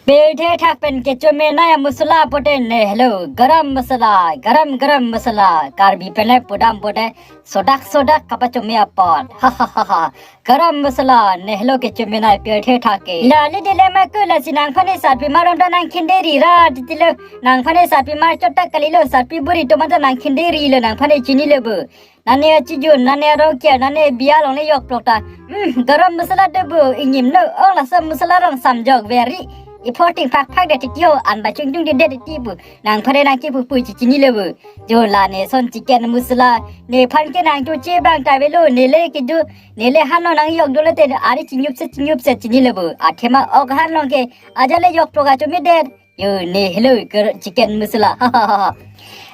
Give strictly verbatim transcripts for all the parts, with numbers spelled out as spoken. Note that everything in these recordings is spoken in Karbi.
Pirthe thak pen kechome nai amusala pote nehelo, garam masala, garam garam masala, Karbi pen le pudam pote sodak sodak kapachome apot. Ha ha ha ha. Garam masala nehelo kechome nai pirthe thak ke. Lale dile ma ko lasi nangphan ne sarpi mar om ta nang khinde ri ra titilo, nangphan ne sarpi mar chot ta kalilo, sarpi buri atum ta nang khinde rilo, nangphan ne chinilo bo. Nane achijun, nane arong kiar, nane biya along le jokplok ta. Hmm, garam masala do bo, ingnim no, ong laso masala rong samjok veri. Ipho ting phak phak det titi ho, an ba chung chung det det titi bo. Nangphan ne nang kipu pu chi chinilo bo. Jo la ne son chicken masala, nephan ke nang tu che bang ta avelo, ne le keju, ne le han along nang jok dolo te, ari chinyup se chinyup se chinilo bo. Athema ok han along ke, aja le jokplok achome det. Yo, nehelo ke chicken masala. Ha ha ha ha.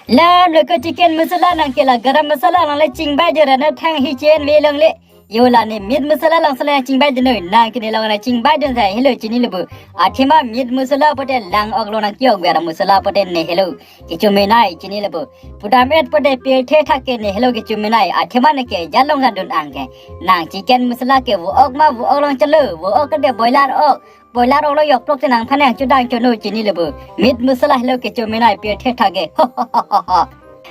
Lam lo ke chicken masala nang ke la garam masala nang le chingbai de ra na thang hi chen ve lang le. Yo la ne meat masala lang sala chingbai de no, nang ke ne long na chingbai de sa helo chinilo bo. Athema meat masala pote lang ok lo nang kiok garam masala pote nehelo kechome nai chinilo bo. Pudam et pote pirthe thak ke nehelo kechome nai. Athema ne ke jalong ga dun ang ke. Nang chicken masala ke vo ok ma vo ok long chalo, vo ok ke de boiler ok. Boiler ok lo jokplok te nangphan ne chudang chono chinilo bo. Meat masala helo kechome nai pirthe thak ke. Ho ho ho ho ho.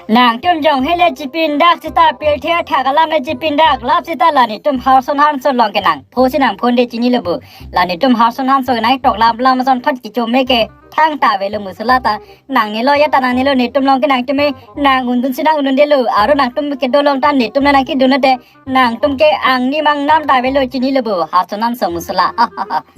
Nangtum jong hele chipindak seta pirthe thak alam le chipindak lap seta la netum harson hanso along ke nang pho si nang phone de chinilo bo. La netum harson hanso nang tok lam lam son phat kechome ke thang ta avelo masala ta. Nang nelo ya ta nang nelo, netum along ke nangtum me nang undun si nang undun delo. Aro nangtum kedo along ta netum nang kedun te. Nangtum ke angni mang nam ta avelo chinilo bo. Harson hanso masala. Ha ha ha.